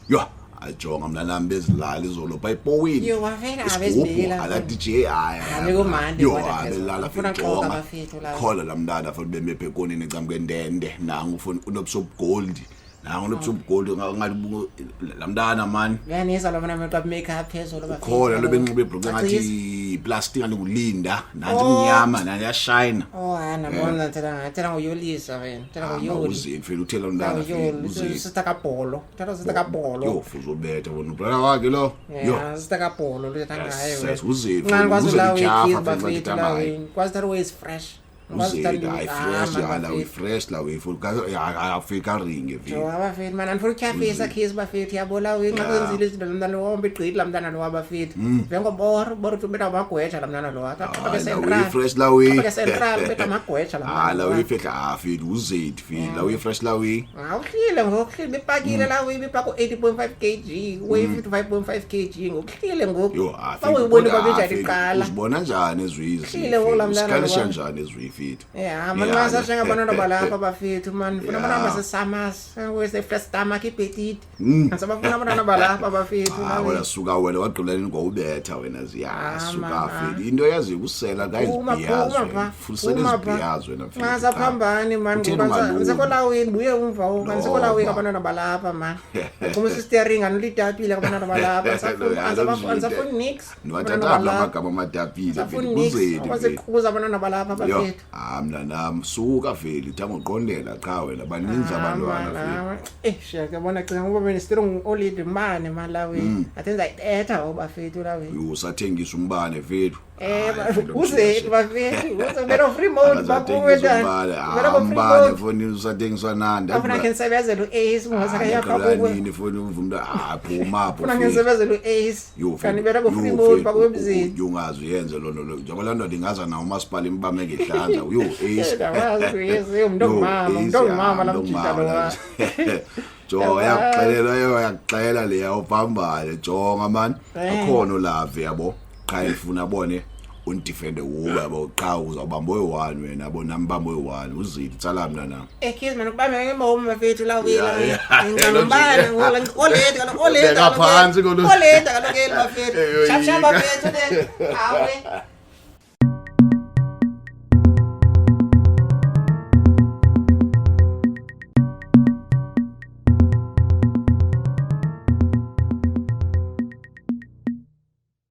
Yo, ajonga mna nami bezilala izolo pha epowini. Yo, bafethu, Isigubhu, abezibila. ala DJ hayi. Ah, bekumandi Yo, kodwa phezulu. abelala Ufuna mfethu, xoka jonga. bafethu la. Khola la mntana futhi beme phekonini ecamkwendende nangu ufuna unobuso gold. Nangu unobuso gold ngathi la mntana man. Uyanizwa lo mna meqap makeup phezulu bafethu. Khona lo benxibe ibhruku Acisa. engathi plastic ngathi ngulinda nanti Oh. mnyama nanti yashine. Oh, hayi nabona thela ngathela ngoyolisa wena. Thela ngoyoli. Uzini mfethu uthela mntana mfethu Ngoyoli. uzini. Sister kabholo. Thela sister kabholo. Yo fuze ubetha wena ubrother wakhe lo. Yo. Yeah, sister kabholo lo thetha ngaye Yes, wena. yes, uziphi, Ncane kwazi uze la lityhafa, wekids mfethu, bafethu bathetha la ngaye. wena. Kwazi that way is fresh. Kwazi Uzini hayi fresh Ah, ya la we fresh la we full afika ringe Jo mfethu. abafethu man andifuna utyhafisa khizi bafethu yabo la we nxa kwenzile izinto lo mntana lo wombe igqithi laa mntana lowa bafethu njengoboro boro uthi ubetha amagweja laa mntana lowa Hayi, la we fresh la we. ke central ubetha amagweja laa Ah mntana la lowa. we fresh ah mfethu uzini mfethu la we fresh la we. Awuhlile ngokuhlile bepakile la we bepaka u-80.5 kg weigh 55 kg ngokuhlile ngoku Yo ah bawuyibona babenjani iqala Uzibona njani ezwizi? Uhlile ngoku laa mntana Usikalisha lowa. njani ezwizi mfethu? Ya mani masashenga abantwana balapha bafethu mani funa abantwana basesamas wese-fresh stomach ibhetiti andisabafuna abantwana balapha bafethu Ah wena suka wena wagqibela ngowubetha wena Ah, ziyasuka man, mfethu. Into yaziyo kusela Phuma, kayizibiyazo. phuma pha, Fusela phuma pha. izibiyazo wena mfethu. Nxa saphambani mani Utheni ngoba ungalungi? ndisekolawini buye umva oku andisekolawini Loba. abantwana balapha mani uqhumisa isteering anulitapile abantwana balapha andisafuni nix. Ndiwathatha la magama amatapile Andisafuni mfethu nix kuzeni mfethu. waseqhuza abantwana balapha Yo, bafethu. ah mna nam suka veli thanga uqondela qha wena baninzi abantwana mfethu. Eh shaka yabona cinga ngoba bene-strong olady mbane mani lawe athi ndizayithetha ngoku bafethu lawe. Yo usathengisa umbane mfethu. Eh Hayi, mfethu, uzethu bafethu uzobela free mode bakuwe Akasathengisa njani umbane. ubela Ah, free umbane mode foni usatengiswa nani? afuna khe nisebenzele u-ace ngosakayapha kuwe nini foni uvuma ah phuma apho funa mfethu. ngisebenzele u-ace Yo, kanti mfethu, bela yo, ku-free mode mfethu, bakuwe emzini. ungaze uyenze loo nto leyo njengoba laa nto ndingaza nawo umasipala imbame ngehlanza yo ace. Ndiyamazi u-Ace, umntu Yo, ongumama, umntu Ace, ongumama ah, laa umntu mjita ongumama lowa. laa. Jonga yakuxelela yo yakuxelela leya uphambane jonga man Eh. akhona olave yabo qha ifuna abone undifende wuwe yabo qha uzawubamba oyi-one wena yabo nami bamba oyi-one uzile tsala mna nam. Eh kids man ukubambe ngemomo bafethu la wila. Ya, ya. Ngicela oledi kaloku oledi. Bheka phantsi kaloku. Oledi kaloku eli bafethu. Eh, Shap shap yoyika. bafethu le. Awe.